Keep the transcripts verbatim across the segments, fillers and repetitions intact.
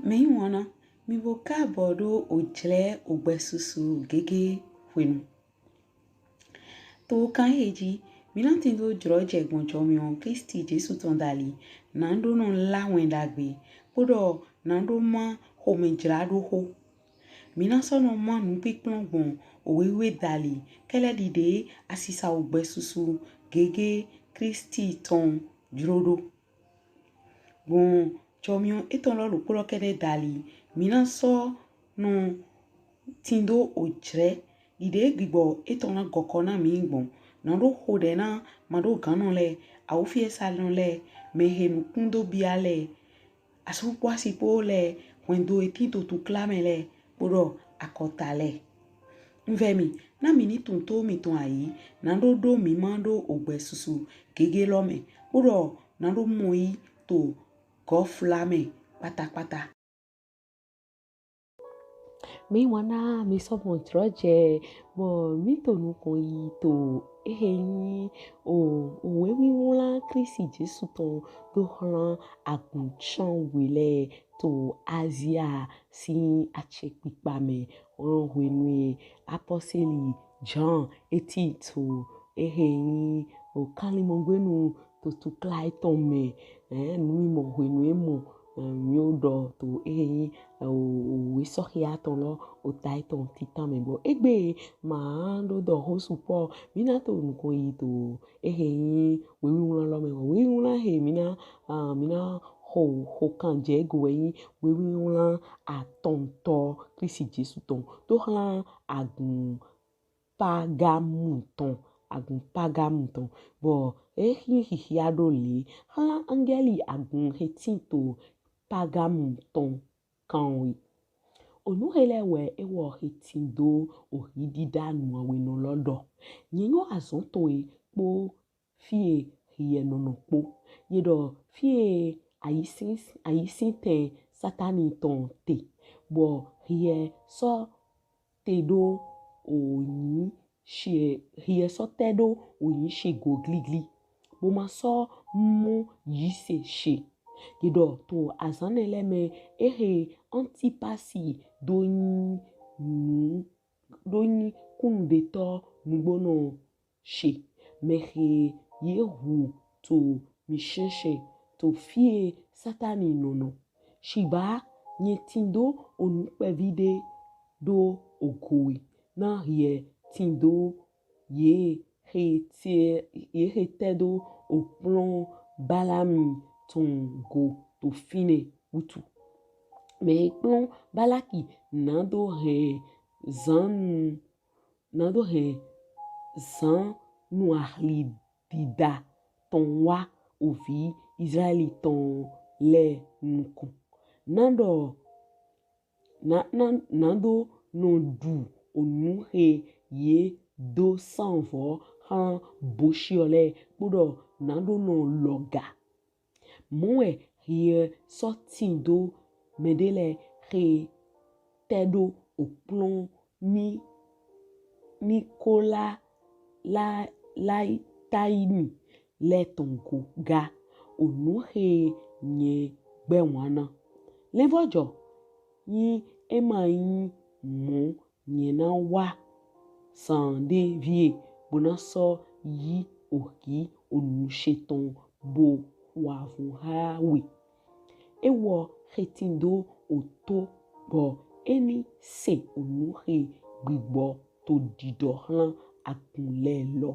Mɛyiwanna, mì bo kaabɔ ɖo ojlɛ ogbɛsusu gege hwenu. To kan ehe ji, mí na tindo jlɔjɛ gbɔn jɔmiɔn Klisti Jesu tɔn dali, na ɖo nɔ la wɛn ɖagbe, kpoɖɔ na ɖo ma xomɛjlaɖoxo. Mí na sɔ nɔ ma nukpinkplɔn gbɔn owe wiwe dali, kɛlɛ ɖiɖe asisa ogbɛsusu gege Klisti tɔn jlo ɖo. Gbɔn jɔmiɔn etɔn lɔ ɖokpo lɔ kɛɖɛ dali, mí na sɔ nɔ tindo ojlɛ ɖiɖe gbigbɔ etɔn na gɔkɔ na mí gbɔn. Na ɖo xoɖɛ na maɖoganɔ lɛ, awufiɛsanɔ lɛ, mɛhe nukun do bia lɛ, asu kpo asi kpo lɛ, hwɛndo he tin to tukla mɛ lɛ, kpoɖɔ akɔta lɛ. Un vɛ mì, na mì ni tunwun to mìtɔn ayi, na ɖo ɖo mí ma ɖo ogbɛsusu gege lɔ mɛ, kpoɖɔ na ɖo mɔ yi to gɔfla mɛ kpatakpata. Mɛyiwanna, mì sɔ mɔ jlɔjɛ, bɔ mí to nukɔn yi to ehe nyi o, owe wiwlan Klisti Jesu tɔn do xlan agun cianwe lɛ to Azia sin acɛkpikpa mɛ. Hwenu e apɔseli Jaan e tin to ehe nyi o kanlinmɔgbenu to tukla etɔn mɛ, eh, numimɔ hwenu e mɔ, eh, mí ɖɔ to ehe nyi, eh, o, owe Osɔhia tɔn lɔ, ota etɔn titan mɛ. Bɔ egbe ma ɖo dɔ xo sukpɔ, mí na to nukɔn yi to ehe nyi owe wiwlan lɔ mɛ. Owe wiwlan he mí na, ah, mí na xo, xo kan jɛ go wɛ nyi owe wiwlan atɔntɔ Klisti Jesu tɔn do xlan agun Pagamu tɔn, agun Pagamu tɔn. Bɔ e hin xixia ɖo le, xlan angɛli agun he tin to Pagamu tɔn kanwe. Onu he lɛ wɛ ewɔ he tindo ohi ɖiɖa nuawenɔ lɔ ɖɔ: Nyɛ nyɔ azɔn towe kpo fie hiɛ nɔnɔ kpo. Ye ɖɔ fie ayisin, ayisintɛn Satani tɔn te, bɔ hiɛ sɔ te ɖo oyin she, hiɛ sɔ tɛ ɖo oyin she go gligli, bo ma sɔ mɔ yise she. Ye ɖɔ to azan nɛ lɛ mɛ, ehe Antipasi ɖo nyi nu, ɖo nyi kunnuɖetɔ nugbonɔ she, mɛhe ye hu to mishɛnshɛn to fie Satani nɔnɔ. Shigba nyɛ tindo onu kpɛvi ɖe ɖo ogo we, na hiɛ tindo ye he te, ye he tɛ ɖo okplɔn Balami tɔn go to finɛ wutu. Mɛ he kplɔn Balaki na ɖo hɛn zannu, na ɖo hɛn zannu ahli ɖiɖa tɔn wa ovi Izlaɛli tɔn lɛ nukɔn. Na ɖɔ, na, na, na ɖo nɔ ɖu onu he ye do sanvɔ xlan boshiɔ lɛ, kpoɖɔ na ɖo nɔ lɔga. Mɔ wɛ hiɛ sɔ tindo mɛɖe lɛ he tɛ ɖo okplɔn ni, Nikola la, Laitaini lɛ tɔn go ga, onu he nyɛ gbɛwanna. Lɛnvɔjɔ, nyi e ma nyi mɔ nyɛ na wa zan ɖe vie bo na sɔ yi ohi onu she tɔn bo wa vun ha we. Ewɔ he tindo oto bɔ e ni se onu he gbigbɔ to ɖiɖɔ xlan agun lɛ lɔ.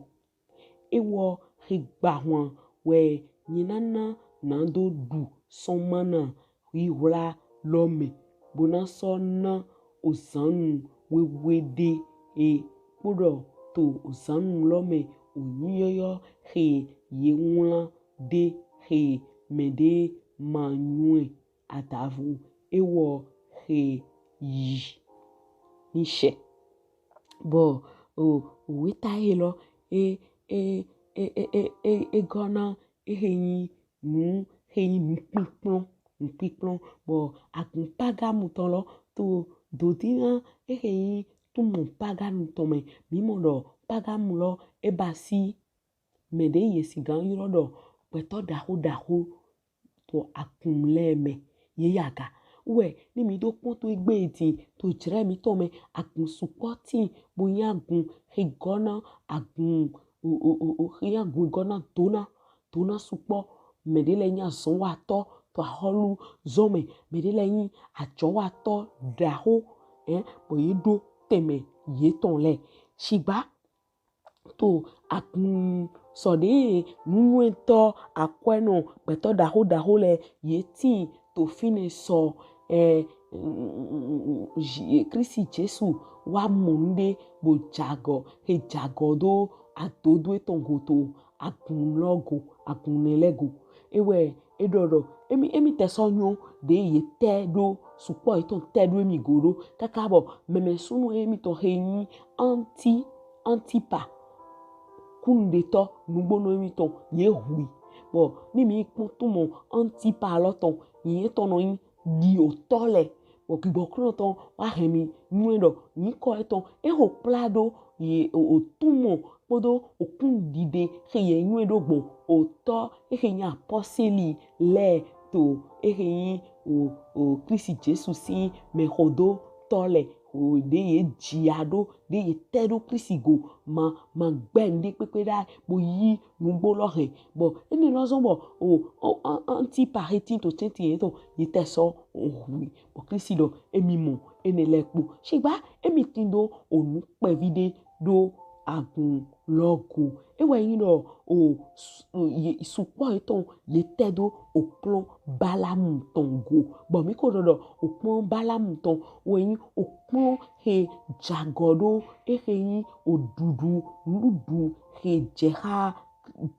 Ewɔ he gbahwan wɛ nyɛ na na na ɖo ɖu sɔn mana hwihwla lɔ mɛ, bo na sɔ na ozannu wewe ɖe e, kpoɖɔ to ozannu lɔ mɛ oyin yɔyɔ he ye wlan ɖe he mɛɖe ma nywɛ adavo, ewɔ he yi ni shɛ. Bɔ o, oweta he lɔ, e, e, e gɔ na ehe nyi nu, he nyi nukpinkplɔn, nukpinkplɔn. Bɔ agun Pagamu tɔn lɔ to dodina ehe nyi tumɔ Pagamu tɔn mɛ. Mí mɔ ɖɔ Pagamu lɔ e basi mɛɖe ye sigan ylɔ ɖɔ gbɛtɔ ɖaxo ɖaxo to agun lɛ mɛ ye yi aga. Wɛ ni mi do kpɔn to egbe din to jrɛ mitɔn mɛ, agun sukpɔ tin bo nyi agun he gɔ na agun o o o o he nyi agun gɔ na dona dona sukpɔ. Mɛɖe lɛ nyi azɔnwatɔ to ahɔlu zɔn mɛ, mɛɖe lɛ nyi ajɔwatɔ ɖaho, ɛn, bɔ ye ɖo tɛnmɛ yetɔn lɛ. Shigba to agun sɔ ɖe nunywɛtɔ akwɛnɔ gbɛtɔ ɖaho ɖaho lɛ ye tin to finɛ sɔ, ɛ, Kristi Jesu wa mɔ nuɖe bo jagɔ he jagɔ do adodo etɔn go to agun lɔ go, agun nɛ lɛ go. Ewɛ e ɖɔ ɖɔ emi emi tɛ sɔ nyɔ ɖe ye tɛ ɖo sukpɔ yetɔn tɛ ɖo emi go ɖo kaka bɔ mɛmɛ sunu emitɔn he nyi anti Antipa, kunnuɖetɔ nugbonɔ emitɔn ye hui. Bɔ ni mi kpɔn tumɔ Antipa lɔ tɔn, yetɔn nɔ nyi ɖiotɔ lɛ. Bɔ gbigbɔ klɔntɔn wa hɛn mi nywɛ ɖɔ nyikɔ etɔn eho kpla ɖo ye o tumɔ kpodo okunɖiɖe he ye nywɛ ɖo gbɔn otɔ ehe nyi apɔseli lɛ to ehe nyi o o Kristi Jesu sin mɛhodotɔ lɛ o ɖe ye jia ɖo ɖe ye tɛ ɖo Kristi go ma ma gbɛ nuɖe kpekpe ɖa bo yi nugbo lɔ hɛn. Bɔ enɛ lɔ zɔn bɔ o o Antipa he tin to tɛntin yetɔn ye tɛ sɔ hui. Bɔ Kristi ɖɔ emi mɔ enɛ lɛ kpo. Shigba emi tin ɖo onu kpɛvi ɖe ɖo agun lɔ go. Ewɛ nyi ɖɔ o sukpɔ yetɔn ye tɛ ɖo okplɔn Balamu tɔn go. Bɔ mi ko ɖɔ ɖɔ okplɔn Balamu tɔn wɛ nyi okplɔn he jagɔ ɖo ehe nyi oɖuɖu nuɖuɖu he jɛ xa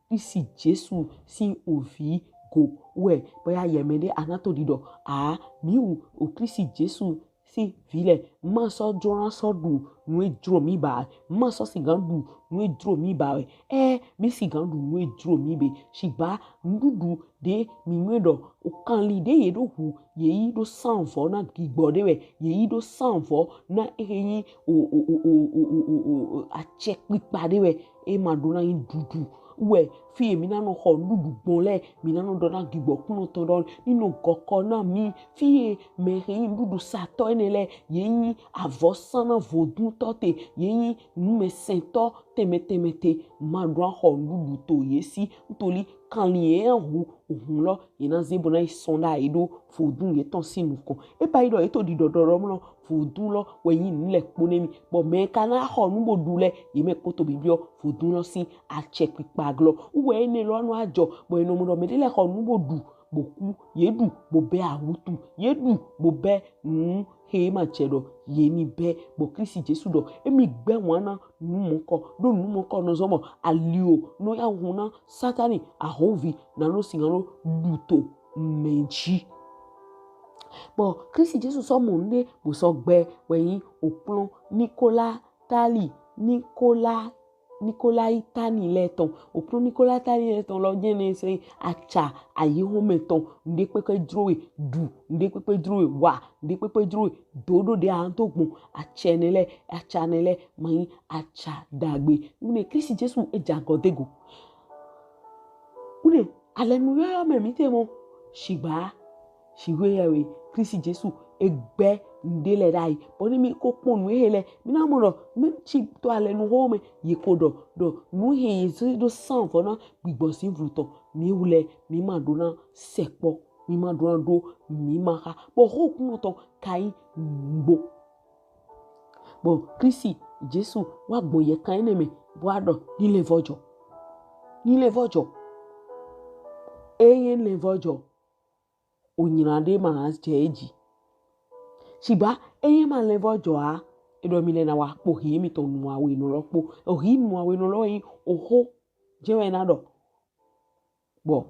Kristi Jesu sin ovi go wɛ bɔ ya yɛ mɛ ɖe a na to ɖiɖɔ a mi wu o Kristi Jesu sin vi lɛ ma sɔ jlo na sɔ ɖu nu e jlo mi ba wɛ, ma sɔ sigan ɖu nu e jlo mi ba wɛ. Ɛ mi sigan ɖu nu e jlo mi be. Shigba nuɖuɖu ɖe mi nywɛ ɖɔ okanlin ɖe ye ɖo hu ye yi ɖo sanvɔ na gbigbɔ ɖe wɛ ye yi ɖo sanvɔ na ehe nyi o o o o o o o o acɛkpikpa ɖe wɛ e ma ɖo na nyi ɖuɖu wɛ fi ye mi na nɔ xɔ nuɖuɖu gbɔn lɛ mi na nɔ ɖɔ na gbigbɔ kunɔ tɔn ɖɔ ni nɔ gɔkɔ na mi fi ye mɛ he nyi nuɖuɖu satɔ enɛ lɛ ye nyi avɔsan na voduntɔ te ye nyi numɛsɛntɔ tɛmɛtɛmɛ te ma ɖo na xɔ nuɖuɖu to ye si ntoli kanlin ye ya hu ohun lɔ ye na ze bo na yi sɔn ɖa ye ɖo vodun yetɔn sin nukɔn. E ba yi ɖɔ ye to ɖiɖɔ ɖɔ ɖɔ mlɔ vodun lɔ wɛ nyi nu lɛ kpo ne mi. Bɔ mɛ ka na xɔ nu bo ɖu lɛ ye mɛ kpoto bibiɔ vodun lɔ sin acɛkpikpa glɔ. Uwɛ enɛ lɔ nɔ ajɔ bɔ enɔ mɔ ɖɔ mɛ ɖe lɛ xɔ nu bo ɖu bo ku ye ɖu bo bɛ awutu ye ɖu bo bɛ nu he ma jɛ ɖɔ ye ni bɛ bɔ Kristi Jesu ɖɔ emi gbɛ wan na nu mɔkɔ ɖo nu mɔkɔ nɔ zɔn bɔ ali o nɔ ya hun na Satani ahovi na nɔ si na nɔ ɖu to mɛ ji. Bɔ Kristi Jesu sɔ mɔ nuɖe bo sɔ gbɛ wɛ nyi okplɔn Nikola tali Nikola Nikolaitani lɛ tɔn. Okplɔn Nikolaitani lɛ tɔn lɔ jɛ ne se aca ayihɔnmɛ tɔn. Nuɖe kpekpe jlo we ɖu, nuɖe kpekpe jlo we wa, nuɖe kpekpe jlo we do ɖo ɖe a do gbɔn. Acɛ nɛ lɛ, aca nɛ lɛ ma nyi aca dagbe. Nune Kristi Jesu e jagɔ de go. Nune alɛnu yɔyɔ mɛ mi te mɔ. Shigba Shiwe yɛ we Kristi Jesu e gbɛ nuɖe lɛ ɖayi. Bɔ ni mi ko kpɔn nu ehe lɛ, mi na mɔ ɖɔ mi ci to alɛnu ho mɛ ye ko ɖɔ ɖɔ nu he ye ze ɖo sanvɔ na gbigbɔ sin vlu tɔn mi wu lɛ mi ma ɖo na sɛkpɔ mi ma ɖo na ɖo mi ma xa. Bɔ ho kunɔ tɔn ka yi nugbo. Bɔ Kristi Jesu wa gbɔn yɛ kan enɛ mɛ bo wa ɖɔ ni lɛnvɔjɔ. Ni lɛnvɔjɔ. Eye lɛnvɔjɔ. Onyina ɖe ma jɛ e ji. Shigba eye ma lɛnvɔjɔ a, e ɖɔ mi lɛ na wa kpo ohi emitɔn nu awenɔ lɔ kpo. Ohi nu awenɔ lɔ yin oho jɛ wɛ na ɖɔ. Bɔ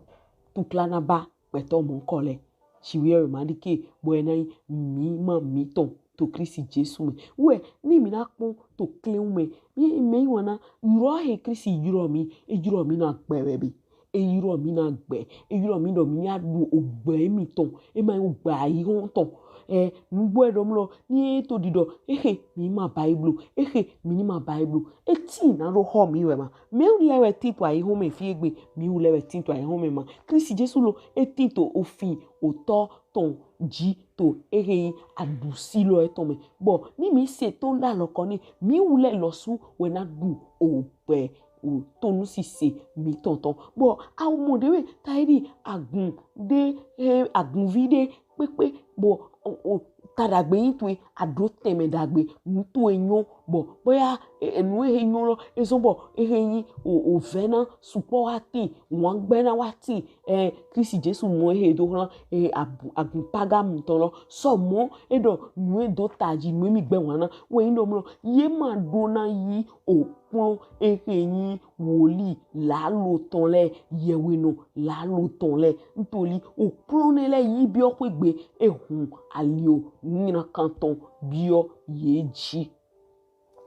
tukla na ba gbɛtɔ mɔnkɔ lɛ. Shiwe wɛ ma ɖike bɔ e na yin mima mitɔn to Kristi Jesu mɛ. Wɛ ni mi na kpɔn to klewun mɛ. Mi mɛ yin wana ylɔ he Kristi ylɔ mi, e ylɔ mi na gbɛ wɛ be. E ylɔ mi na gbɛ. E ylɔ mi ɖɔ mi ya ɖu ogbɛ emitɔn. E ma yin ogbɛ ayihɔn tɔn. Ɛ, nugbo e ɖo mlɔ, ni e to ɖiɖɔ, ehe, mi ma ba yi blo, ehe, mi ni ma ba yi blo. Eti na ɖo xɔ mi wɛ ma. Mi wu lɛ wɛ tin to ayi xɔmɛ fi egbe, mi wu lɛ wɛ tin to ayi xɔmɛ ma. Kristi Jesu lo, e tin to ofin otɔ tɔn ji to ehe yi aɖusi lɔ etɔn mɛ. Bɔ ni mi se to n ɖa lɔkɔ ni, mi wu lɛ lɔsu wɛ na ɖu ogbɛ o to nu sise mi tɔntɔn. Bɔ awu mɔ ɖe wɛ ta yi ɖi agun ɖe, he, agunvi ɖe kpekpe, bɔ o, o ta ɖagbe yi to e, aɖo tɛmɛ ɖagbe nu to e nyɔ, bɔ bɔya e, enu ehe nyɔ lɔ, ezɔn bɔ ehe nyi o, o vɛ na sukpɔ wa tin, wan gbɛ na wa tin. Ɛ, Kristi Jesu mɔ ehe do hlan, ɛ, agun Pagamu tɔn lɔ. Sɔ mɔ e ɖɔ nu e do taji, nu e mi gbɛ wan na. Wɛ nyi ɖɔ mlɔ, ye ma ɖo na yi okplɔn ehe nyi woli lalo tɔn lɛ, yɛwenɔ lalo tɔn lɛ. Ntoli okplɔn nɛ lɛ yi biɔ xwegbe, ehun ali o nyinakan tɔn biɔ ye ji.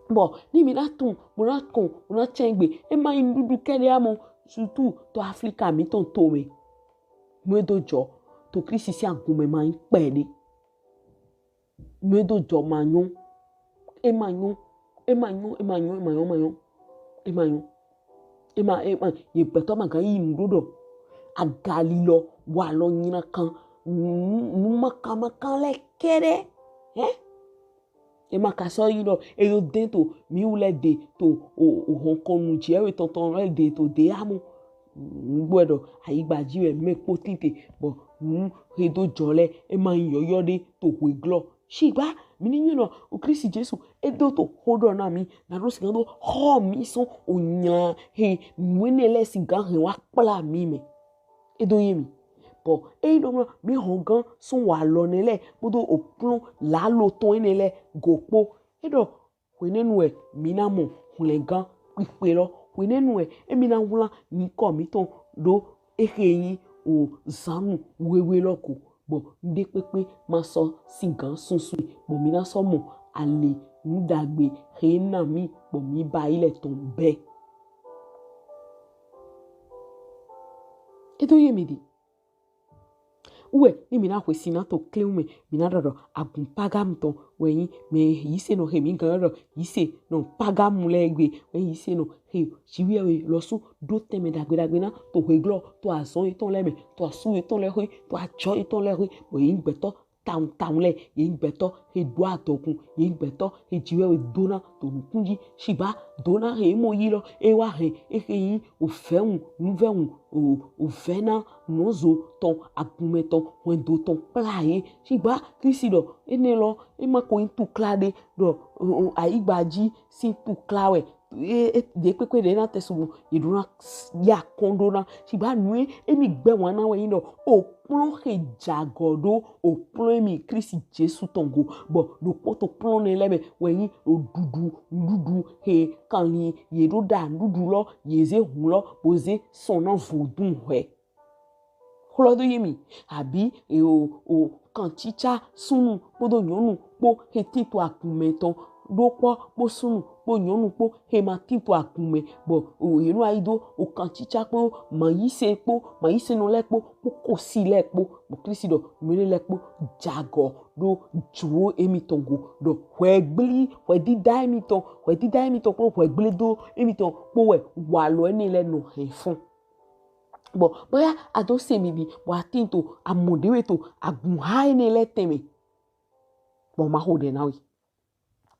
Bɔ ni mi na tun, mo na kɔn, mo na cɛn gbe, e ma nyi nuɖuɖu kɛɖɛ amɔ, surtout to Aflika mitɔn to mɛ. Nu e do jɔ to Kristi sin agun mɛ ma nyi kpɛɖe. Nu e do jɔ ma nyɔ. E ma nyɔ, e ma nyɔ, e ma nyɔ, e ma nyɔ, e ma nyɔ, e ma nyɔ. E ma, e ma, ye gbɛtɔ ma gan yi nu ɖo ɖɔ. Agalilɔ, walɔ nyinakan, nu, nu makan makan lɛ kɛɖɛ. Hɛn? E ma ka sɔ yi ɖɔ, e yo den to, mi wu lɛ de to, o, o hɔnkɔnu ji, e we tɔntɔn lɛ de to de amɔ. Nugbo e ɖɔ, ayigba ji wɛ mɛ kpo tin te, bɔ nu he do jɔ lɛ, e ma nyi yɔyɔ ɖe to hwe glɔ. Shigba, mi ni nyi nɔ, o Kristi Jesu, e do to xo ɖɔ na mi, na ɖo sigan do xɔ mi sɔn o nyla he nu enɛ lɛ sigan hɛn wa kpla mi mɛ. E do ye mi. Bɔ e nyi ɖɔ mlɔ, mi hɔngan sɔn walɔ nɛ lɛ kpodo okplɔn lalo tɔn enɛ lɛ go kpo. E ɖɔ hwenɛnu wɛ mi na mɔ hwlɛngan kpikpe lɔ. Hwenɛnu wɛ emi na wlan nyikɔ mitɔn ɖo ehe nyi o zannu wewe lɔ go. Bɔ nuɖe kpekpe ma sɔ sigan sunsun, bɔ mi na sɔ mɔ ale nu ɖagbe he na mi, bɔ mi ba yi lɛ tɔn bɛ. E do ye mi ɖi. Wɛ, ni mi na hwe si na to kleun mɛ, mi na ɖɔ ɖɔ agun Pagamu tɔn wɛ nyi mɛ yisenɔ he mi gan ɖɔ yisenɔ Pagamu lɛ gbe, wɛ nyi yisenɔ he Jiwheyɛwhe lɔsu ɖo tɛnmɛ ɖagbe ɖagbe na to hwe glɔ, to azɔn yetɔn lɛ mɛ, to asu yetɔn lɛ xwe, to ajɔ yetɔn lɛ xwe, bɔ ye nyi gbɛtɔ tawun tawun lɛ, ye nyi gbɛtɔ he ɖo adɔkun, ye nyi gbɛtɔ he Jiwheyɛwhe dona to nukun ji. Shigba dona he mɔ yi lɔ, e wa hɛn ehe nyi ovɛwun, nuvɛwun, o, ovɛna nɔzo tɔn, agunmɛ tɔn, hwɛndo tɔn kpla ye. Shigba Kristi ɖɔ enɛ lɔ, e ma ko nyi tukla ɖe ɖɔ, o, o, ayigba ji sin tukla wɛ. E, e, ɖe kpekpe ɖe na tɛ sugbɔ, ye ɖo na ya kɔn ɖo na. Shigba nu e, emi gbɛ wan na wɛ nyi ɖɔ okplɔn he jagɔ ɖo okplɔn emi Kristi Jesu tɔn go, bɔ ɖokpo to kplɔn nɛ lɛ mɛ wɛ nyi oɖuɖu, nuɖuɖu he kanlin ye ɖo ɖa nuɖuɖu lɔ, ye ze hun lɔ, bo ze sɔn na vodun hwɛ. Xlɔ do ye mi, abi e o, o kancica sunnu kpodo nyɔnu kpo he tin to agunmɛ tɔn ɖo kpɔ kpo sunnu kpo nyɔnu kpo he ma tin to agunmɛ, bɔ o ye nɔ ayi do o kancica kpo mayise kpo mayisenɔ lɛ kpo kpo kosi lɛ kpo, bɔ Kristi ɖɔ mɛnɛ lɛ kpo jagɔ ɖo jlo emitɔn go, ɖɔ hwɛgbli, hwɛdida emitɔn, hwɛdida emitɔn kpo hwɛgbledo emitɔn kpo wɛ walɔ enɛ lɛ nɔ hɛn fɔn. Bɔ bɔya a do se mi bi, bɔ a tin to amɔ ɖewe to agunha enɛ lɛ tɛnmɛ. Bɔ ma xo ɖɛ na we.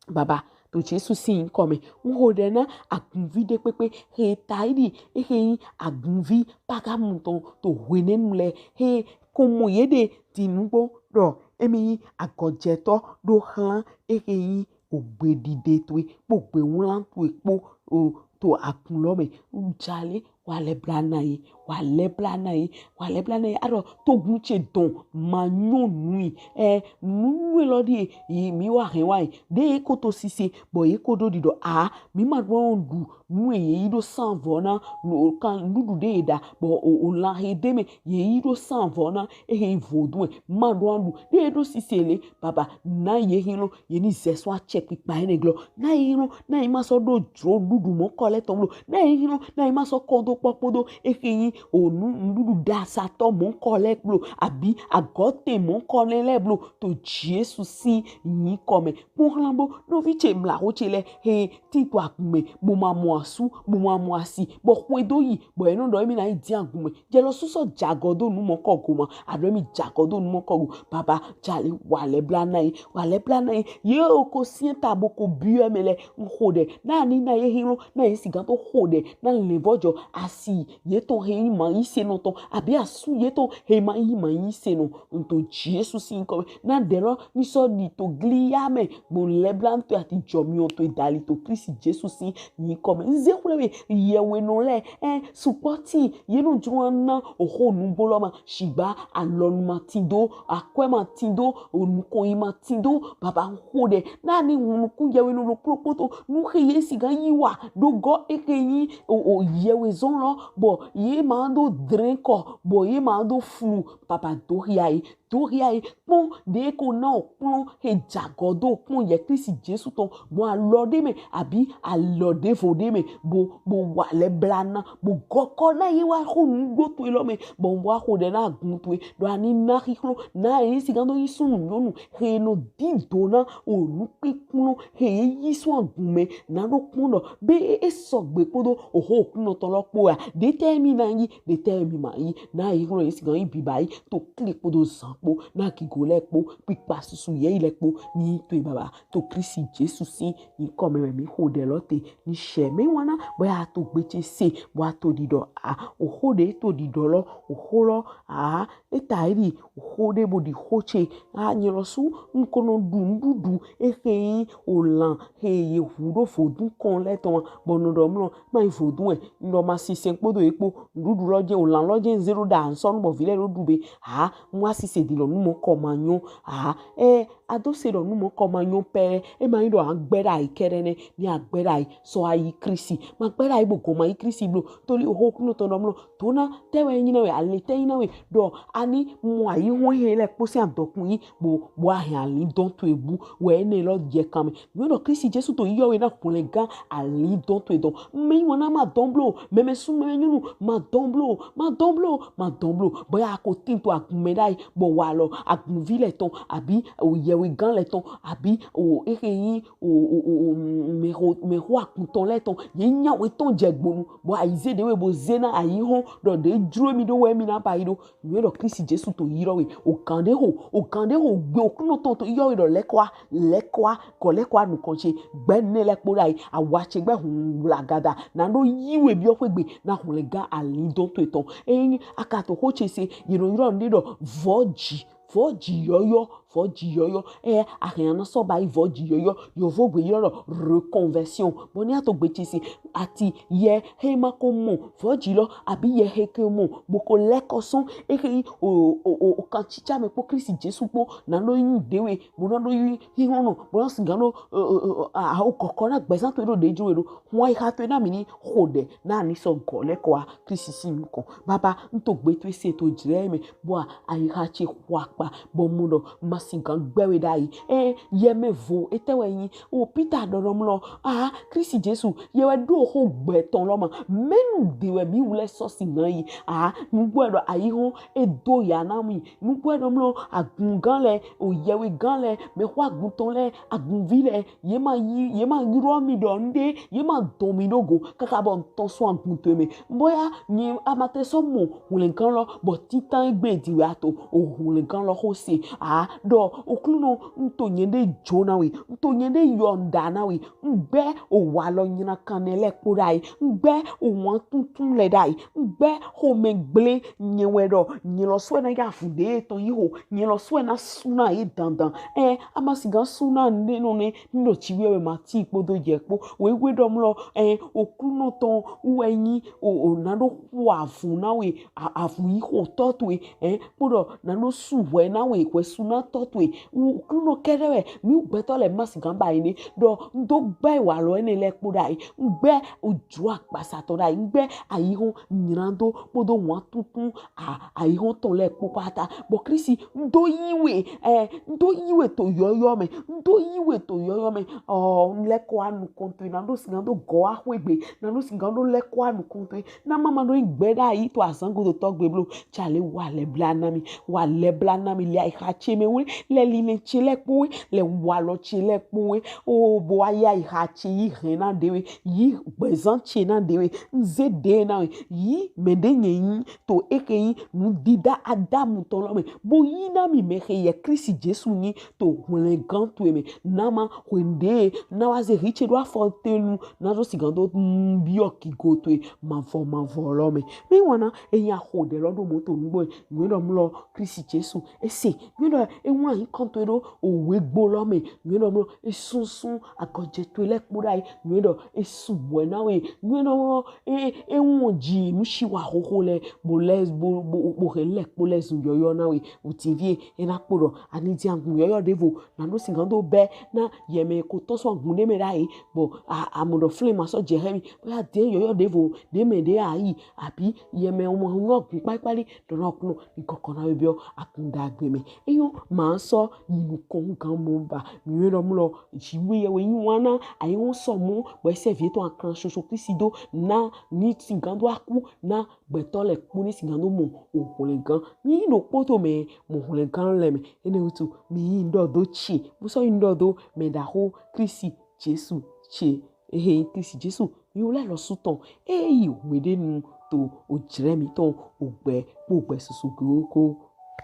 Baba, to Jesu sin yinkɔ mɛ, n xo ɖɛ na agunvi ɖe kpekpe he ta yi ɖi, ehe nyi agunvi Pagamu tɔn to hwenɛnu lɛ, he ko mɔ ye ɖe din nugbo ɖɔ emi nyi agɔjɛtɔ ɖo hlan ehe nyi ogbeɖiɖe towe kpo gbewlan towe kpo o to agun lɔ mɛ. N jale, wa lɛ bla na ye, wa lɛ bla na ye, wa lɛ bla na ye. A ɖɔ togun ce dɔn ma nyɔ nui. Ɛ, nu nyuie lɔ ɖie yi mi wa hɛn wa yi. Ɖe ye ko to sise bɔ ye ko ɖo ɖiɖɔ a, mi ma ɖo ɖu nu ye yi ɖo sanvɔ na, nu kan nuɖuɖu ɖe ye ɖa bɔ o, o lan he ɖe mɛ ye yi ɖo sanvɔ na, ehe yi vodun ɛ ma ɖo ɖu. Ɖe ye ɖo sise le, Baba, na ye hinlɔn ye ni zɛ sɔ acɛkpikpa enɛ glɔ. Na ye hinlɔn, na ye ma sɔ ɖo jlo ɖuɖu mɔkɔ lɛ tɔn blo. Na ye hinlɔn, na ye ma sɔ kɔ do kpɔ kpodo ehe nyi O nu nuɖuɖu ɖasatɔ mɔnkɔ lɛ blo abi agɔte mɔnkɔ lɛ lɛ blo to Jesu sin yinkɔ mɛ. Kpɔn hlan bo nɔvi ce mlaxo ce lɛ he tin to agun mɛ bo ma mɔ asu bo ma mɔ asi bɔ xwe do yi bɔ enɔ ɖɔ emi na yi din agun mɛ. Jɛ lɔ susɔ jagɔ do nu mɔnkɔ go ma aɖo emi jagɔ do nu mɔnkɔ go. Baba jale wa lɛ bla na yi wa lɛ bla na yi ye o ko siɛn ta bo ko biɔ mɛ lɛ n xo ɖɛ na ni na ye hin lɔ na ye sigan to xo ɖɛ na lɛnvɔjɔ asi ye tɔn he yi ma yi se nɔ tɔn abi asu ye tɔn he ma yi ma yi se nɔ n to Jesu sin yinkɔ mɛ na ɖɛ lɔ ni sɔ ɖi to gli ya mɛ gbɔn lɛ bla n to ati jɔ mi o to dali to Kristi Jesu sin yinkɔ mɛ n ze xwle we yɛwe nɔ lɛ ɛ sukpɔ tin ye nɔ jlo na oxo nugbo lɔ ma shigba alɔnu ma tin do akwɛ ma tin do onukɔnyi ma tin do baba n xo ɖɛ na ni nukun yɛwe nɔ lo kplokpo to nu he ye sigan yi wa ɖo gɔ eke yi o o yɛwe zɔn lɔ bɔ ye ma do drɛn kɔ bɔ ye ma do flu papa do hia ye do hia ye kpɔn ɖe ko na o kplɔn he jagɔ do kpɔn yɛ Kristi Jesu tɔn gbɔn alɔ ɖe mɛ abi alɔ ɖevo ɖe mɛ bo bo wa lɛ bla na bo gɔkɔ na ye wa xo nugbo to ye lɔ mɛ bɔ n wa xo ɖɛ na agun to ye ɖo ani na xixlo na ye sigan do yi sunu nyɔnu he nɔ dido na o nukpikplɔn he ye yi sɔn agun mɛ na ɖo kpɔn ɖɔ be e sɔgbe kpodo oxo okunɔtɔ lɔ kpo ya ɖetɛ mi na yi ɖetɛ mi ma yi na yi xlɔ ye sigan yi biba yi to kli kpodo zan kpo na gigo lɛ kpo kpikpa susu yɛ yi lɛ kpo ni to yi baba to Kristi Jesu sin yinkɔ mɛ wɛ mi xo ɖɛ lɔ te ni sɛ mɛ wana bɔ ya to gbe ce se bɔ ya to ɖiɖɔ a oxo ɖe to ɖiɖɔ lɔ oxo lɔ a eta yi ɖi oxo ɖe bo ɖi xo ce a nyɛ lɔ su n ko nɔ ɖu nuɖuɖu exe yi olan he ye hu ɖo vodun kɔn lɛ tɔn bɔ nɔ ɖɔ mlɔ ma yi vodun ɛ n ɖɔ ma sisɛn kpodo ye kpo nuɖuɖu lɔ jɛ olan lɔ jɛ n ze ɖo ɖa n sɔ nu bɔ vi lɛ ɖo ɖu be a n wa sisɛ di lɔ nu mɔ kɔ ma nyɔ a ɛ a do se ɖɔ nu mɔ kɔ ma nyɔ pɛ e ma yi ɖɔ a gbɛ ɖa yi kɛ ɖe nɛ ni a gbɛ ɖa yi sɔ a yi Kristi ma gbɛ ɖa yi bo gɔn ma yi Kristi blo toli oxo kunɔ tɔn ɖɔ mlɔ to na tɛ wɛ nyi na wɛ ale tɛ nyi na wɛ ɖɔ ani mɔ ayi hɔn he lɛ kpo se adɔkun yi bo bo a hɛn ali dɔn to ebu wɛ ene lɔ jɛ kan mɛ nyɔ ɖɔ Kristi Jesu to yɔ wɛ na hwlɛngan ali dɔn to edɔn mɛ yi wɔna ma dɔn blo mɛmɛ su mɛmɛ nyɔnu ma dɔn blo ma dɔn blo ma dɔn blo bɔ ya ko tin to agun mɛ ɖa yi bɔ wa lɔ agunvi lɛ tɔn abi o yɛwe gan lɛ tɔn abi o exe yi o o o o mɛxo mɛxo akuntɔn lɛ tɔn ye nya we tɔn jɛ gbonu bɔ ayize ɖe we bo ze na ayi hɔn ɖɔ ɖe jro mi ɖo wɛ mi na ba yi ɖo nyuie ɖɔ Kristi Jesu to yi ɖɔ we o gan ɖe ho o gan ɖe ho gbe o kunɔ tɔn to yi ɖɔ we ɖɔ lɛkɔa lɛkɔa kɔ lɛkɔa nukɔn ce gbɛ ne lɛ kpo ɖa yi awa ce gbɛ hun wla gada na ɖo yi we biɔ ƒe gbe na hun lɛ gan ali dɔn to etɔn eyi aka to ho ce se yi ɖo yi ɖɔ ne ɖɔ vɔji vɔji yɔyɔ vɔji yɔyɔ ɛ ahɛn na sɔ ba yi vɔji yɔyɔ yovo gbe yɔ lɔ reconversion bɔ ni ato gbe ce se ati yɛ he ma ko mɔ vɔji lɔ abi yɛ he ke mɔ boko lɛ kɔ sɔn ehe yi o o o o kan tsitsa me kpo Kristi Jesu kpo na lo yi dewe bo na lo yi hihɔn nɔ bo na sigan lo o o o a o kɔkɔ na gbɛzan to ɖo ɖe jo ɖo hɔn ayi ha to na mi ni xo ɖɛ na ni sɔ gɔ lɛ kɔ wa Kristi si nukɔn baba n to gbe to ese to jrɛ me bɔ ayiha ce xɔ akpa bɔ mu ɖɔ ma sigan gbɛ we ɖa yi ɛ yɛ mɛ vo etɛ wɛ nyi o Peter ɖɔ ɖɔ mlɔ a Kristi Jesu yɛ wɛ ɖo xo gbɛ tɔn lɔ ma mɛnu de wɛ mi wulɛ sɔ si na yi a nugbo ɖɔ ayi hɔn e do ya na mi nugbo ɖɔ mlɔ agungan lɛ o yɛwe gan lɛ mɛ xɔ agun tɔn lɛ agunvi lɛ ye ma yi ye ma yrɔ mi ɖɔ nuɖe ye ma dɔn mi ɖo go kaka bɔ n tɔn sɔn agun to mɛ boya nyi a ma te sɔ mɔ hwlɛngan lɔ bɔ titan gbe di wɛ ato o hwlɛngan lɔ xo se a ɖɔ o klunɔ n to nyɛ ɖe jo na we n to nyɛ ɖe yɔ n ɖa na we n gbɛ o wa lɔ nyina kan nɛ lɛ kpo ɖa yi n gbɛ o wan tuntun lɛ ɖa yi n gbɛ xomɛ gble nyɛ wɛ ɖɔ nyɛ lɔ sɔ na ya fu ɖe tɔn yi ho nyɛ lɔ sɔ na su na ye dandan ɛ a ma sigan su na nuɖe nɔ nɛ n ɖo ci wiɛ wɛ ma ti kpodo jɛ kpo wɛ wɛ ɖɔ mlɔ ɛ o klunɔ tɔn wɛ nyi o o na ɖo xo avun na we avun yi xotɔ to ye ɛ kpoɖɔ na ɖo su hwɛ na we hwɛ su na tɔ towe. Wu Oklunɔ kɛɖɛ wɛ mi wu gbɛtɔ lɛ ma sigan ba yi ni. Ɖɔ n do gbɛ walɔ enɛ lɛ kpo ɖayi. N gbɛ ojo akpasatɔ ɖayi. N gbɛ ayihɔn nyrando kpodo wantuntun a ayihɔn tɔn lɛ kpo kpata. Bɔ Kristi n do yi we ɛ n do yi we to yɔyɔ mɛ. N do yi we to yɔyɔ mɛ. Ɔ n lɛkɔ anukɔn towe na ɖo sigan do gɔ axwe gbe na ɖo sigan do lɛkɔ anukɔn towe. Na ma ma ɖo yi gbɛ ɖayi to azan godo tɔ gbe blo. Ca le wa lɛ bla na mi. Wa lɛ bla na mi le ayiha ce mɛ we, le lile ce lɛ kpo we, le walɔ ce lɛ kpo we. O bo wa yi ayiha ce yi hɛn na ɖe we, yi gbɛzan ce na ɖe we, n ze ɖe na we, yi mɛ ɖe nyɛ nyi to eke nyi nudida Adamu tɔn lɔ mɛ. Bo yi na mi mɛ he yɛ Kristi Jesu nyi to hwlɛngan towe mɛ. Na ma hwenɖe na wa ze hi ce ɖo afɔ te nu na ɖo sigan do n biɔ kigo towe mavɔ mavɔ lɔ mɛ. Mi wɔna eya xo ɖe lɔ ɖo moto nugbo nyuie ɖɔ mlɔ Kristi Jesu ese nyuie ɖɔ ewa yi kɔnto ɖo owe gbo lɔ mɛ nyuie ɖɔ mlɔ esunsun agɔdze towe lɛ kpo ɖayi nyuie ɖɔ esu bɔɛ na we nyuie ɖɔ mlɔ e ewɔn dzi nusiwa xoxo lɛ bo lɛ bo bo bo he lɛ kpo lɛ zun yɔyɔ na we. Otinvie ena kpo ɖɔ ani di agun yɔyɔ ɖevo na ɖo sigan do bɛ na yɛmɛ ko tɔn sɔ agun ɖe mɛ ɖayi bɔ a amɔ ɖɔ flin ma sɔ dze hɛ mi bɔ ya de yɔyɔ ɖevo ɖe mɛ ɖe ayi abi yɛmɛ o ma nyɔ agun kpalikpali ɖɔ na Oklunɔ ni kɔkɔ na we biɔ agun ɖagbe mɛ. Eyo ma sɔ yi nukɔn gan mɔ ba nyuie ɖɔ mlɔ dziwe yɛ we nyi wana ayi wo sɔ mɔ bɔ esɛ vie tɔn akran soso Kristi do na ni sigan do aku na gbɛtɔ lɛ kpo ni sigan do mɔ ohwlɛngan mi yi ɖo kpoto mɛ mɔ ohwlɛngan lɛ mɛ. Enɛ wutu mi yi ŋɖɔ do ce bo sɔ yi ŋɖɔ do mɛ ɖaxo Kristi Jesu ce ehe Kristi Jesu mi wlɛ lɔ su tɔn eyi hweɖenu to ojlɛ mi tɔn ogbɛ kpo ogbɛ susu go ko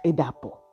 e ɖabɔ.